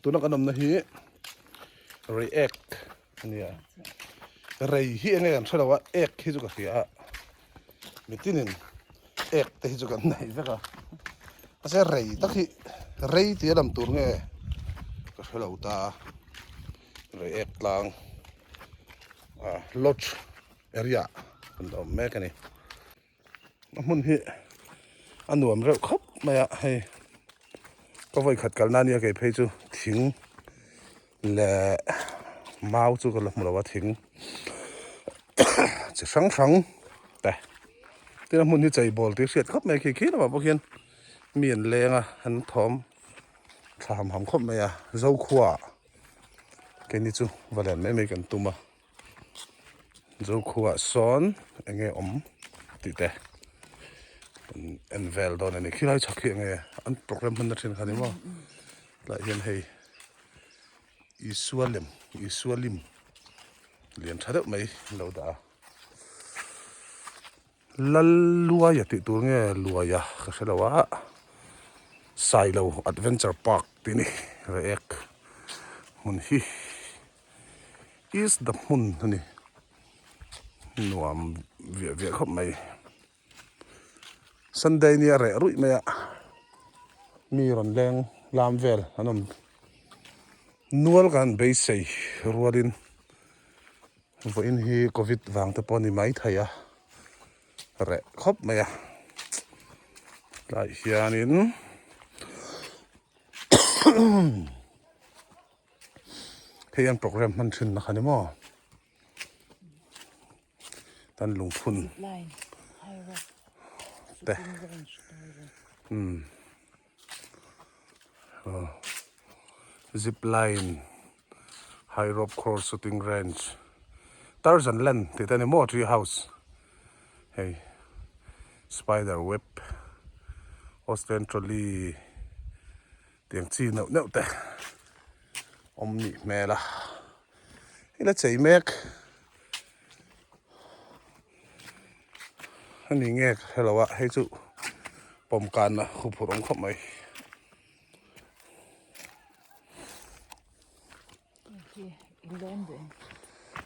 Tuna kan awmna hi Reiek a nia. Rei hi enge kan hre lo a, ek hi chu ka hria a. Mitinin ek te hi chu kan nei vek a. Mahse rei tak hi rei tia lam tur nge ka hre lo ta a. Reiek tlang ah lodge area kan awm mek a ni. A hmun hi a nuam reuh khawp mai a hei ka vawi khat kalna ania kei phei chu thing leh mau chu ka la hmu lo a thing chi hrang hrang te tin a hmun hi chei bawl tih hriat khawp mai khi khi lamah pawh khian mi an leng a an thawm thla ham ham khawp mai a zokhua keini chu va len mai mai kan tum a. Zokhuah sawn eng nge awm tih te kan en vel dawn a ni khilai chhak hi eng nge an program hman na thin kha ni maw tlaiah hian hei Isua lem Isua lim lian tha deuh mai an lo dah a Lalluaia tih tur nge Luaia ka hre lo a Sailo Adventure Park tih a ni Reiek hmun hi. Is the hmun a ni nuam viah viah khawp mai Sunday nia reh ruih mai a mi rawn leng lam vel an awm nual kan beisei rualin vawiin hi covid vang te pawh a ni maithei a reh khawp mai a tlaiah hianin. Hei an program hman thin na kha ni maw tan lungphun te umm zip line high rope course shooting range tarzan land tih te a ni maw tree house hei spider web australian trolley. Tiang chi neuh neuh te awm nih hmel a ila chei mek a ni nge ka hre lo a hei chu pawm kan a huphurh awm khawp mai.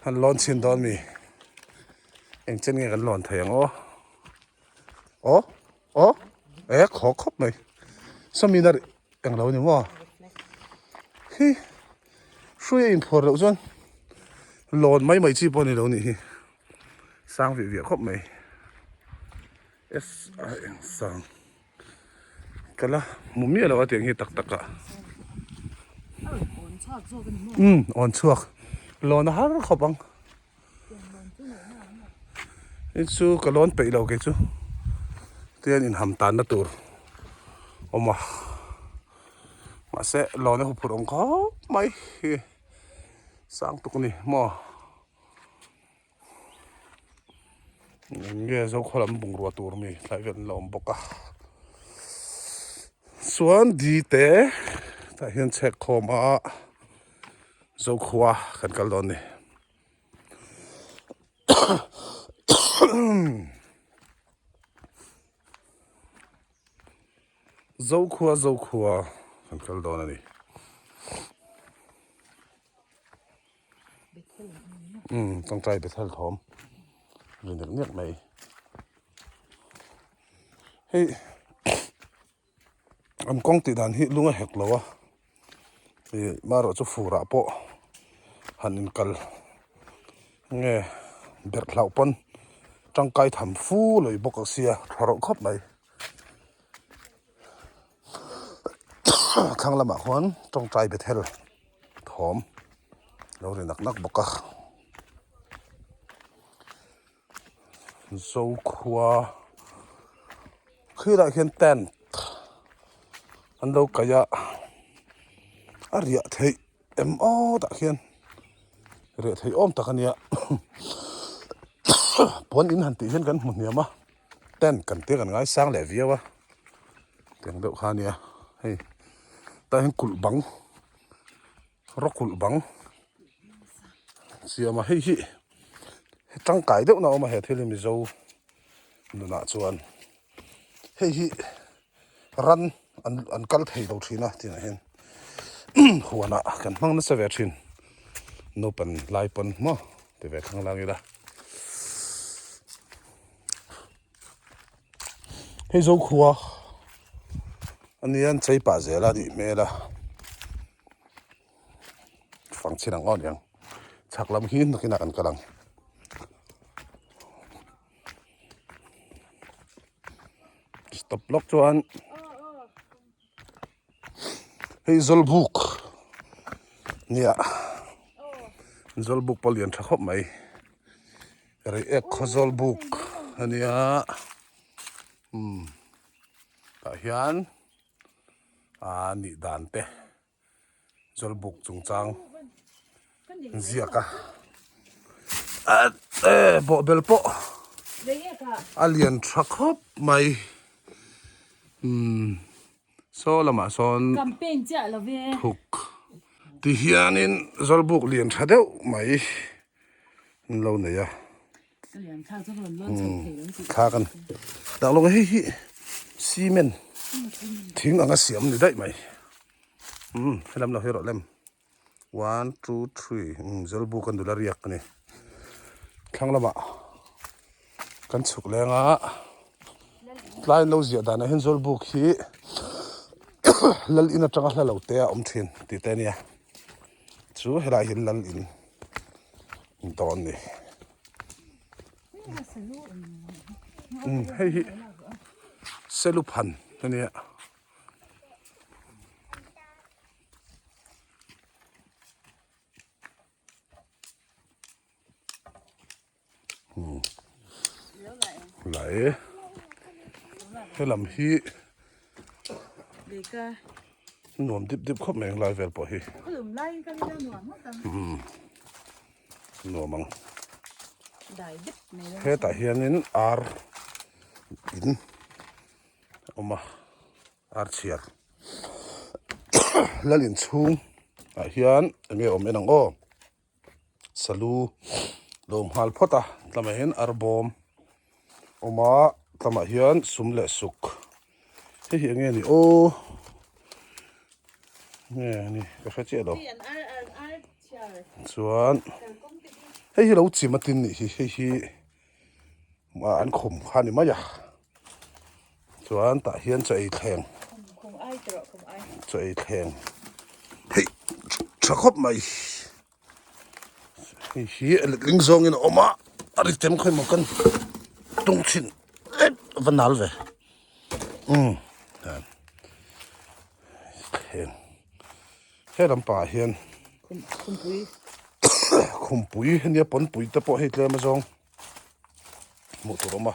An lawn chhin dawn mi eng chen nge kan lawn thei ang aw aw. Aw e khaw khawp mai sawmi na eng lo ni maw hi hrui a inphuar loh chuan lawn mai mai chi pawh a ni lo nih hi sang vih viah khawp mai s a eng sang ka la hmu miah lo a tiang hi tak tak ah umm awn chhuak lawn a har khawp ang. Hei chu ka lawn peih lo kei chu tian inham tanna tur awm a mahse lawn a huphurh awm khawp mai hi sang tuk a ni maw eng nge zokhaw lam bungrua tur mi tlai vel an la awm bawk a chuan di te tah hian chhek khawm a zokhua kan kal dawn a ni. Zokhua Zokhua kan kal dawn a ni. Umm tawngtai Bethel thawm ri nek nek mai. Hei an kawng tih dan hi lung a hek lo a ih marawh chu fur ah pawh han in kal nge berh hlauh pawn tangkai tham fu lawih bawk ang sia tha reuh khawp mai thlang lamah khuan tawngtai bethel thawm lo ri nak nak bawk a. Zokhua khilaiah khian tent an lo kaih a a riah theih em aw tah khian riah theih awm tak a nia puan in han tih hian kan hmu hniam a tent kan tia kan ngaisang leh viau a tiang deuh kha a nia hei tah hian kulh bang Rawk kulh bang siam a hei hi tangkai deuh na awm a he thil hi Mizo nunah chuan hei hi ran an an kal thei lo thin a tinah hian. Huanah kan hmang nasa ve thin. Naupan lai pawn maw ti ve thlang lang ila. Hei zo khua a nia an chei pah zel a nih hmel a. Fang chin ang aw niang. Chhak lam hi nakinah kan kal ang. Stop lawk chuan hei zawlbuk nia zawlbuk pawh lian tha khawp mai reiek khaw zawlbuk a nia umm tah hian aa nih dan te. Zawlbuk chungchang ziak a e bawhbel pawh a lian tha khawp mai umm saw lamah sawn thuk ti hianin zawlbuk lian tha deuh mai an lo nei a thla kan dah lawng hei hi cement thing anga siam ni daih mai. Umm helam lo hi rawh lem one two three umm zawlbuk a nula riak a ni thlang lamah kan chhuk leng a tlai an lo ziah danah hian zawlbuk hi lal in atanga hla lo te a awm thin tih te a nia chu helaiah hian lal in dawn a ni umm hei hi seluphan a nia. Lai helam hi nuam dip dip khawp mai ang lai vel pawh hi nuam ang hetah hianin ar in awm a ar chhiar lal inchhung ah hian eng nge awm en ang aw salu lo awm nghal phawt a tlamah hian ar bawm awm a tlamah hian sum leh suk hei hi eng nge ni aw nge ni ka hre chiah lo chuan hei hi lo chim a tin nih hi hei hi. An khum kha a ni mai a chuan tah hian chaw ei thleng chaw ei thleng hei tha khawp mai hei hi a letling zawngin a awm a a ri tem khawi maw kan tung chhin ep a va nal ve umm thleng he lampangah hian khumpui ania pawnpui te pawh hei tlem azawng hmuh tur a awm a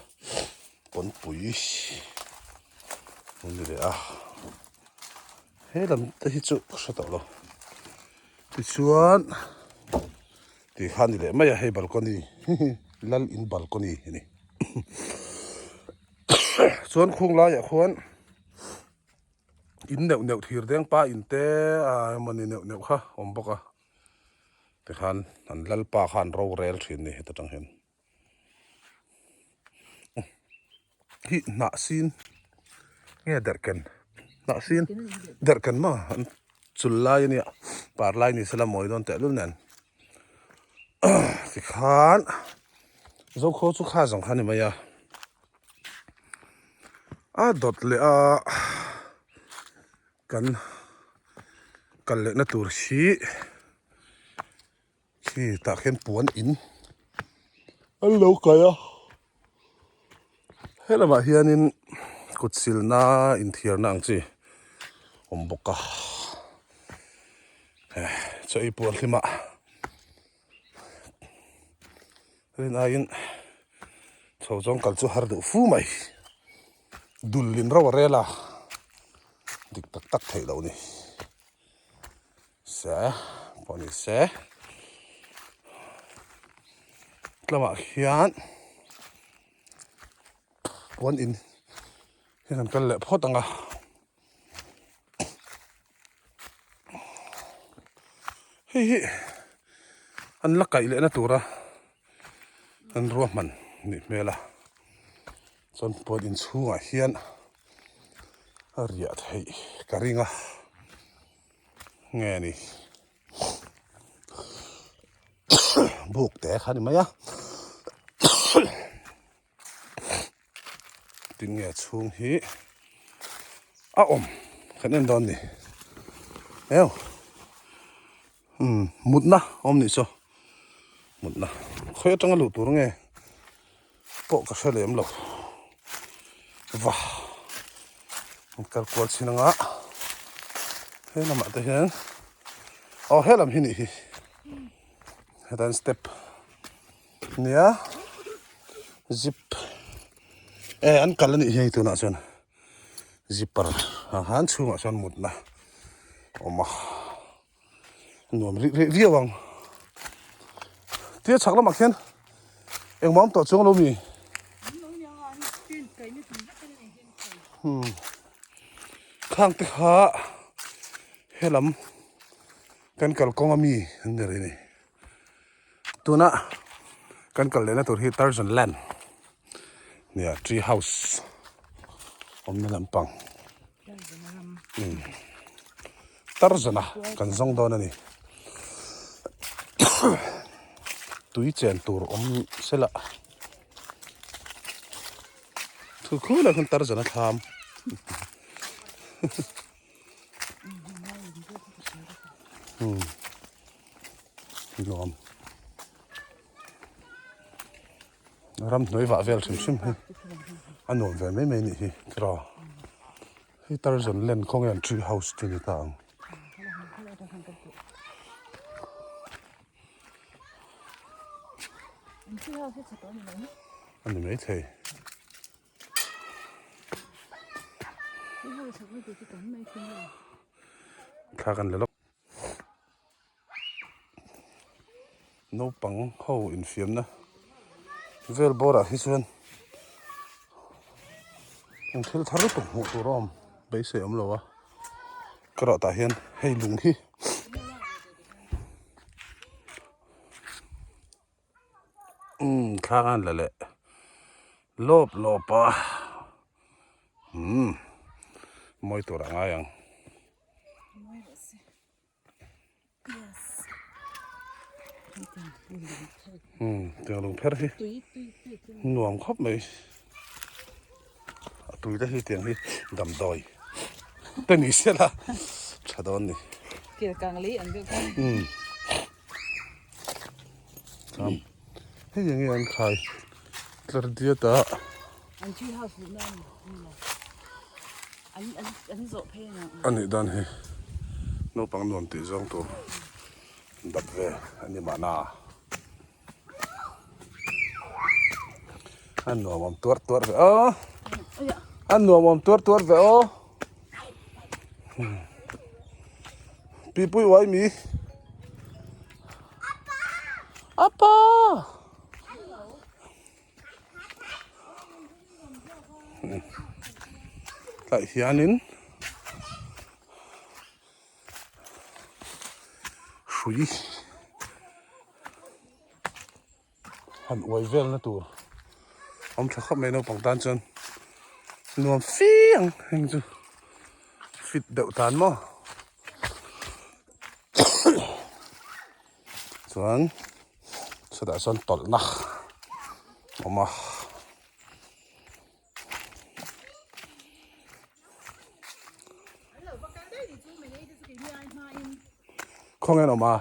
pawnpui a ni leh a he lam te hi chu ka hre tawh lo tichuan tih kha a ni leh mai a hei balcony lal in balcony a ni chuan khung laiah khuan. In neuh neuh thir deng pa in te ah emawni neuh neuh kha awm bawk a tikhan an lalpa kha an rorel thin a ni heta tang hian hi hnah sin nge derhken hnah sin derhken maw an chul lai a nia par lai ni sela mawi dawn tehlul nen tikhan zokhaw chu kha zawng kha a ni mai a. A dawt leh a kan kal leh na tur hi khi tah khian puan in an lo kai a he lamah hianin kut silna inthiarna ang chi awm bawk a chaw ei puan hlimah Rin aiin chho zawng kal chu har deuh fu mai dul in ro a rel a dik tak tak theih loh ni se pawh ni se tlamah hian puan in hi kan kal leh phawt ang a. Hei hi an la kaih lehna tura an ruahman nih hmel a chuan puan inchhungah hian a riah theih ka ring a. Nge ni buk te kha ni mai a tin nge chhung hi a awm kan en dawn ni eu umm mutna awm nih chu mutna khawi atanga luh tur nge pawh ka hre lem lo va an kal kual chin anga he lamah te hian aw he lam hi nih hi hetan step nia zip e an kal anih hi hei tunah chuan zipper ah khan chhungah chuan mutna awm a. Nuam rih rih viau ang. Tia chhak lamah khian engmah awm tawh chuang lo mi? Hmm. Khang te kha helam kan kalkawng ami an ni rih a ni. Tuna kan kal lehna tur hi Tarzan Land nia tree house awmna lampang umm Tarzan a kan zawng dawn a ni tui chen tur awm sela thu khul ah khan Tarzan a thlam. Nuam ramhnuai vah vel hrim hrim hi a nuam ve mai mai anih hi tiraw hei Tarzan land khawnge an tree house chu ni ta ang. A ni maithei. Thla kan la lawk. Naupang ho infiamna vel bawrah hi chuan eng thil thar lutuk hmuh tur a awm beisei a awm lo a ka rawh tah hian hei lung hi umm thlang a han la leh lawp lawp a umm mawi tur a ngai ang. Umm tiang lung pher hi nuam khawp mai a tui te hi tiang hi damdawi te ni se la tha dawn ni umm hei eng nge an khai tlar diat a. A nih dan hi naupang nuam tih zawng tur dap ve a ni mahna. A nuam awm tuar tuar ve aw. A nuam awm tuar tuar ve aw. Pipui uai mi. Apa. Tlai hianin hrui han uai velna tur awm tha khawp mai naupang tan chuan nuam fe ang heng chu fit deuh tan maw chuan chutah chuan tawlhna a awm a. Khawnge an awm a?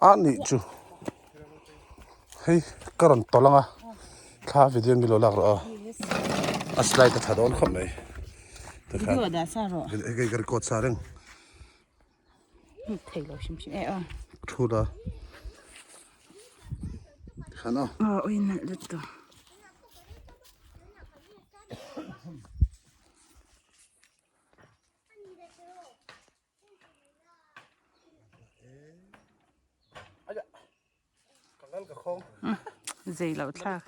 A nih chu hei ka rawn tawlh ang a thla video mi lo lak rawh a a slide a tha dawn khawp mai hei ka record sa reng thei lo hrim hrim e aw thu la khan aw aw ui nalh lutuk. Zei lo thlak.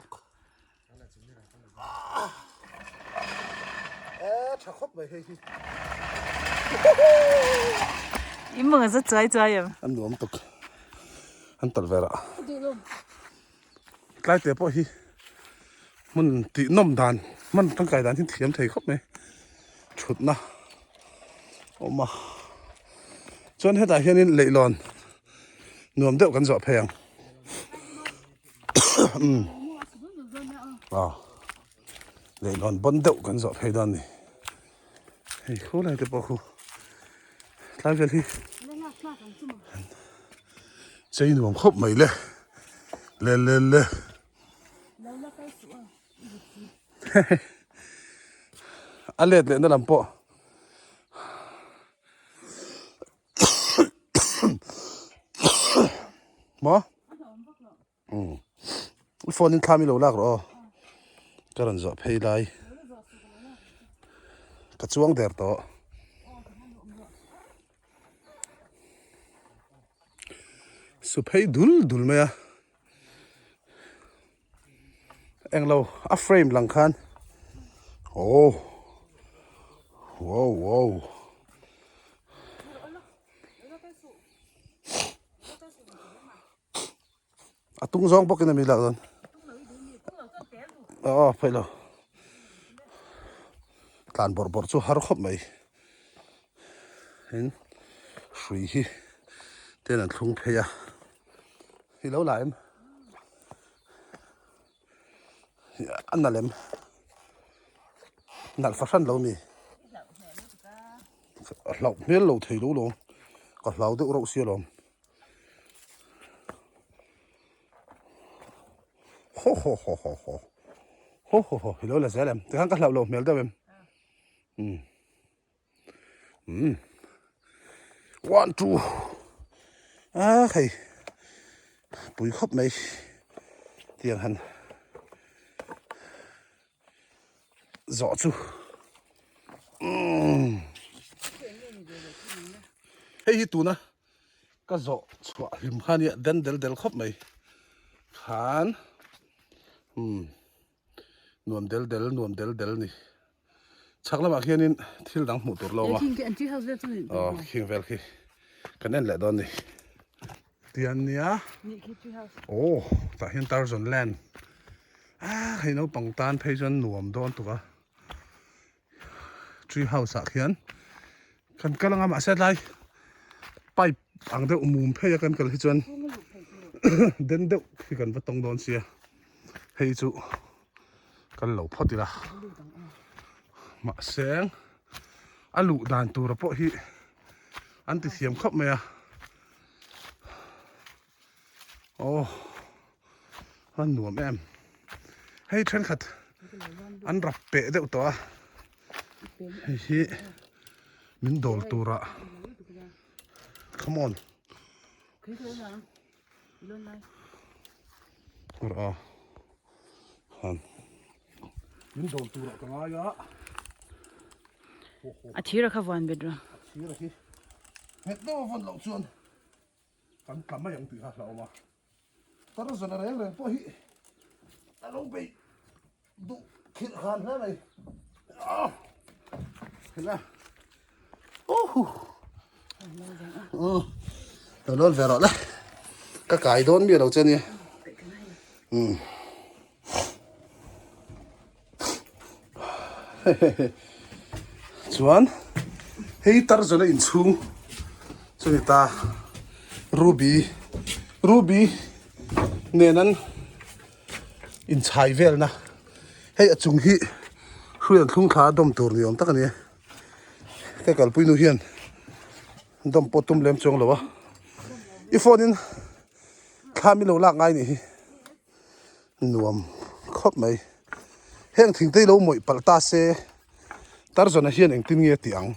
I mawng za chuai chuai em. An nuam tuk. An tal ve rah. Tlai te pawh hi hmun tih nawm dan hman tangkai dan hi thiam thei khawp mai. Thutna. Awm a. Chuan hetah hianin leihlawn nuam deuh kan zawh phei ang. Aw leihlawn bawn deuh kan zawh phei dawn a ni. Hei khu lai te pawh khu tlai vel hi chei nuam khawp mai le le le le. A let lehna lam pawh maw umm i phone in thlam i lo lak rawh aw ka rawn zawh phei lai ka chuang der tawh. Su phei dul dul mai a. Englo a frame lang khan oh wow wow a tung zawng bawkin a mi lak dawn aw phaih lo tlan bawrh bawrh chu har khawp mai in hrui hi ten an thlung phei a. Hi lo la em a nalh em nalh fahran lo mi a hlauh hmel lo thei lo lawm ka hlau deuh reuh sia lawm haw haw haw haw haw haw haw haw hi lo la zel em tikhan ka hlauh loh hmel deuh em umm. Umm one two a hei pui khawp mai tiang han zawh chu umm hei hi tuna ka zawh chhuah hlim kha nia den del del khawp mai khan umm nuam del del nuam del del ni. Chhak lamah khianin thil dang hmuh tur lo awm a. Aw khing vel khi kan en leh dawn ni. Tian nia. Aw tah hian Tarzan land. Ah hei naupang tan phei chuan nuam dawn tuk a. Tree house ah khian kan kal anga mahse tlai pipe ang deuh mum phei a kan kal hi chuan den deuh hi kan va tawng dawn sia. Hei chu kal lo phawt ila mahse a luh dan tura pawh hi an ti thiam khawp mai a aw a nuam em hei thenkhat an rap peh deuh tawh a hei hi min dawl tura come on. A han min dawr tur ah ka ngai a a thir a kha vuan bet rawh a thir a khi nghet deuh a vawn loh chuan kan tla mai ang tih kha hlauhawm a tarzan a reng reng pawh hi a lo bei duh khirh han hle mai ah hela uhu lo lawn ve rawh le ka kai dawn mi lo che nia um chuan hei tarzan a inchhung chu ni ta ruby ruby nen an inchhai velna hei a chung hi hrui an thlung thla a dawm tur ni awm tak a ni e ka kalpui nu hian dawm pawh tum lem chuang lo a i phone in thla mi lo lak ngai nih hi nuam khawp mai heng thing te hi lo mawih palh ta se tarzan ah hian engtin nge tih ang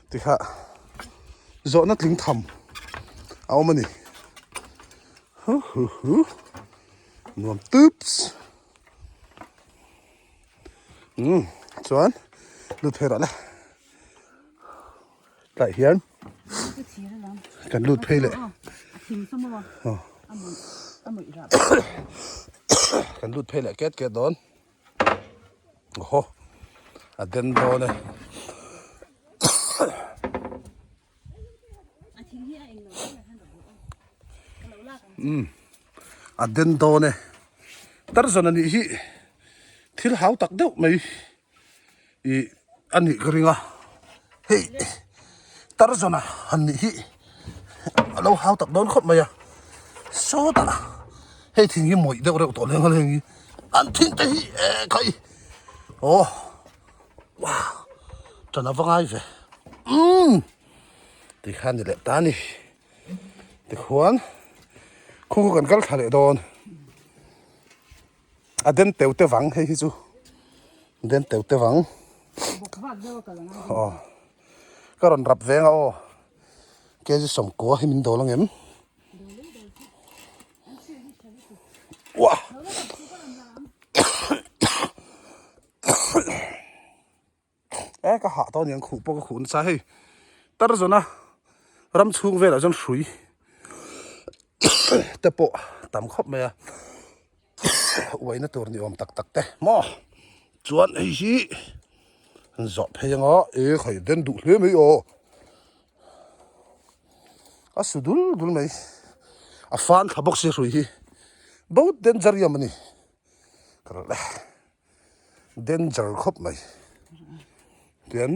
tikha zawhna tling tham a awm a ni hu hu hu nuam tups umm chuan lut phei rawh le tlaiah hian kan lut phei leh kan lut phei leh ket ket dawn. Aw a den dawn e. Umm a den dawn e. Tarzan a nih hi thil hau tak deuh mai ih a nih ka ring a hei. Tarzan-a han nih hi a lo hau tak dawn khawp mai a, sawtah hei thing hi mawih deuh reuh tawh leng a heng hi an thing te hi eh khai aw wow ṭan a va ngai ve umm tikhan ni leh ta a ni tikhuan khu khu kan kal thla leh dawn a den teu te vang hei hi chu den teu te vang aw ka rawn rap veng a aw kg sawmkua hi min dawl ang em uah e ka hah tawh aniang khuh pawh ka khuh nasa hei tar zawna ram chhung velah chuan hrui te pawh tam khawp mai a uaina tur ni awm tak tak te maw chuan hei hi an zawh phei anga e khai den duh hle mai aw a su dul dul mai a fan thla bawk si hrui hi bo danger em a ni ka rawlh e. Danger khawp mai tian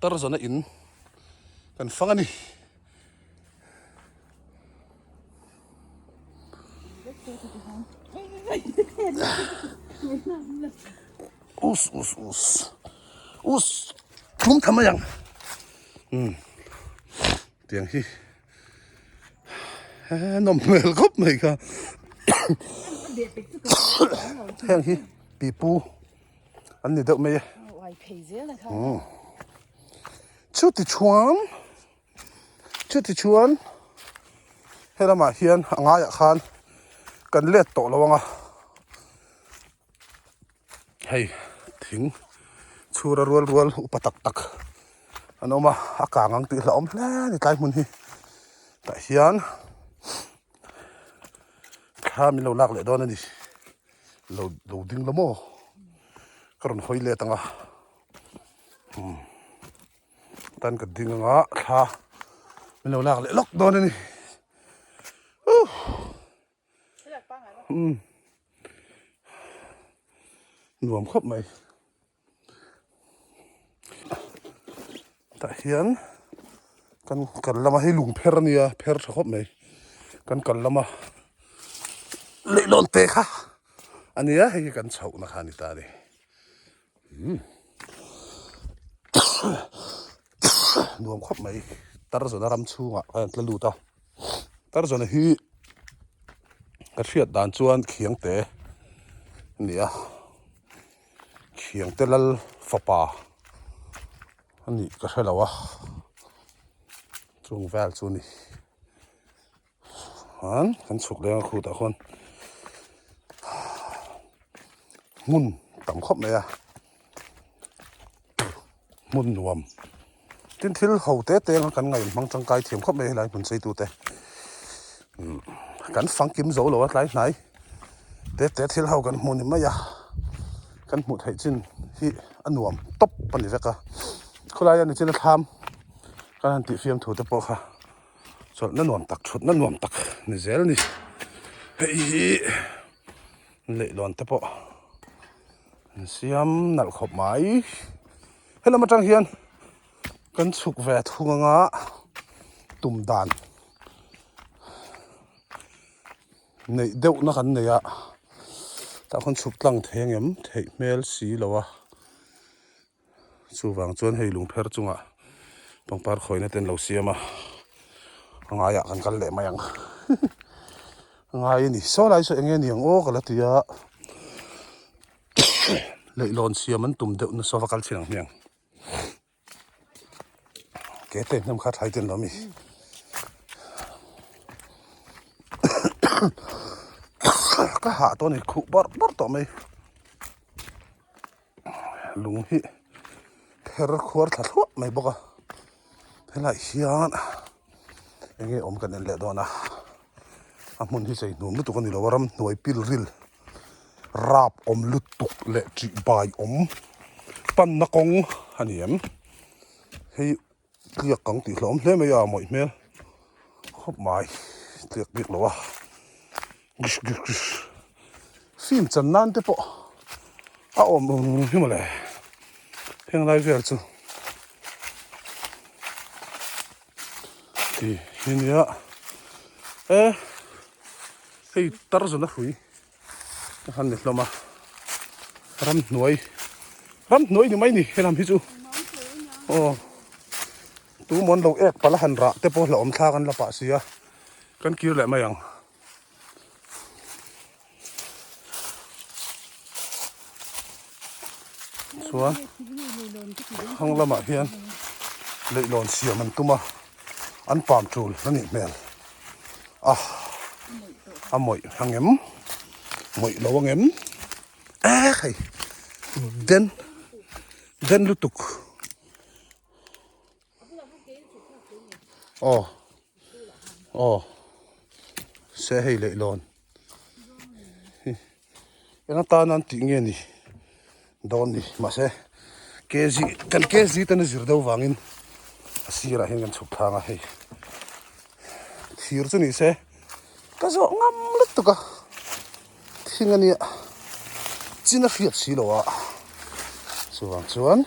Tarzan a in kan fang a ni. Us us us us tlum tha mai ang umm tiang hi. Nawm hmel khawp mai kha heng hi pipu an ni deuh mai e chuti chuan chuti chuan he lamah hian a ngaiah khan kan let tawh lo ang a hei thing chhura rual rual upa tak tak an awm a a kang ang tih hlauhawm hle a ni tlai hmun hi tah hian thla min lo lak leh dawn a ni lo lo ding la maw ka rawn hawi let ang a umm tan ka ding ang a thla min lo lak leh lawk dawn a ni uh. Umm nuam khawp mai tah hian kan kal lama hei lung pher a nia pher tha khawp mai kan kal lama leihlawn te kha a nia hei hi kan chhohna kha a ni ta a ni umm nuam khawp mai Tarzana ram chhungah khan an tla lut a. Tarzana hi ka hriat dan chuan khiangte a ni a khiangte lal fapa a nih ka hre lo a chung vel chu a ni chuan kan chhuk leng a khutah khuan hmun tam khawp mai a. Hmun nuam tin thil ho te te anga kan ngaih hmang tangkai thiam khawp mai helai hmun chei tute kan fangkim zo lo a tlai hnai te te thil ho kan hmu ni mai a kan hmuh theih chin hi a nuam tawp a ni vek a khawlai a ni chin a thlam kan han tih fiam thu te pawh kha chawlhna nuam tak thutna nuam tak ni zel a ni hei hi leihlawn te pawh. An siam nalh khawp mai. Helam atang hian kan chhuk ve thung anga tum dan neih deuh na kan nei a tah khawn chhuk tlang thei ang em theih hmel si lo a chuvang chuan hei lungpher chungah pangpar khawina te an lo siam a a ngaiah kan kal leh mai ang a ngai a ni saw lai saw eng nge ni ang aw ka la ti a leihlawn siam an tum deuh nasa va kal chin ang hmiang ke te hnem kha thlai ten lo mi ka hah tawh a ni khuh bawrh bawrh tawh mai. Lung hi pher khuar thla thluah mai bawk a helaiah hian eng nge awm kan en leh dawn a a hmun hi chei hnum lutuk a ni lo a ramhnuai pil ril rap awm lutuk leh tih bai awm panna kawng a ni em hei tliak kang tih hlawm hle mai a mawih hmel khawp mai tliak bik lo a gish gish gish fim chan nan te pawh a awm hi mawle heng lai vel chu. Ti hi nia e hei tarzan a hrui te khan ni hlawm a ramhnuai ramhnuai ni mai ni helam hi chu aw tumawn lo ek pala han rah te pawh hlauhawm thlak an la pah si a kan kir leh mai ang. Chuan hang lamah hian leihlawn siam an tum a an pam tul a nih hmel a a mawih ang em mawih lo ang em eh hei den den lutuk aw aw se hei leihlawn hi eng atan an tih nge ni dawn ni mahse kg kan kg ten a zir deuh vangin a sirah hian kan chhuk thlang a hei thir chu ni se ka zawh ngam lutuk a thing ania chin a hriat si lo a chuvang chuan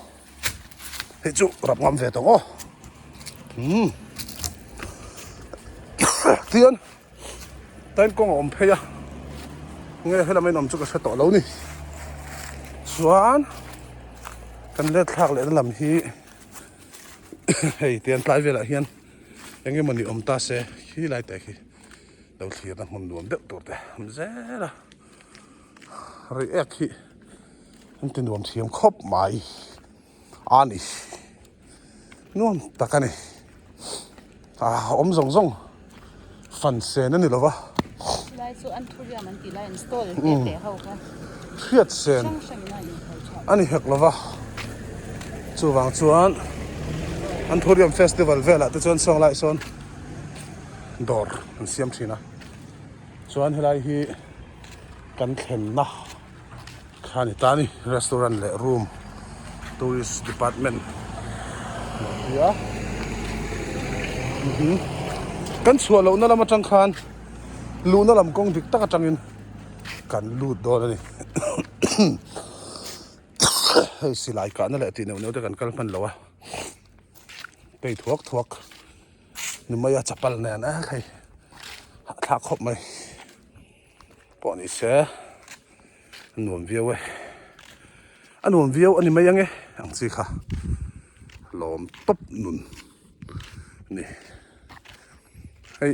hei chu rap ngam ve tawh aw umm tian time kawng a awm phei a nge helam a inawm chu ka hre tawh lo ni chuan kan let thlak lehna lam hi hei tian tlai velah hian eng emawni awm ta se khi lai te khi. Lo thlirna hmun nuam deuh tur te awm zel a reiek hi an ti nuam thiam khawp mai a ni nuam tak a ni ah awm zawng zawng fan sen a ni lo va Chulai chu an thuriam an tih lai an stall te te ho kha hriat sen a ni hek lo va chuvang chuan an thuriam festival velah te chuan sawn lai sawn. Dawr an siam thin a chuan helai hi kan thlenna kha a ni ta a ni restaurant leh room tourist department a ni a kan chhuah lohna lam atang khan luhna lam kawng dik tak atangin kan lut dawn a ni hei silai kahna leh tih neuh neuh te kan kal hman lo a tei thuak thuak. Ni mai a chapal nen a hei hahthlak khawp mai pawh ni se a nuam viau e a nuam viau a ni mai ange ang chi kha lawm tawp nun a ni hei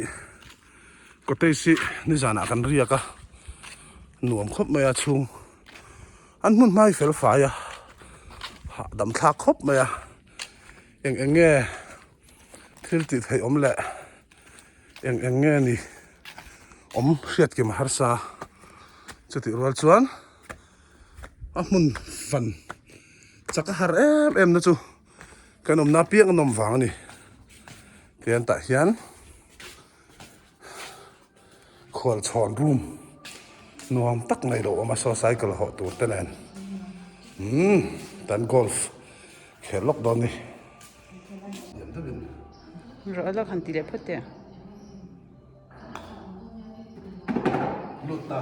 cottage hi nizanah kan riak a nuam khawp mai a chhung an hmun hmai fel fai a hahdam thlak khawp mai a eng eng nge. Thil tih theih awm leh eng eng nge ni awm hriat kim harsa chutih rual chuan a hmun van chak a har em em na chu kan awmna apiang a nawm vang a ni tihian tah hian khual chhawn room nuam tak mai lo awm a saw cycle hawh tur te nen umm tan golf khel lawk dawn a ni. Rawh lawk han ti leh phawt teh. Lut ta.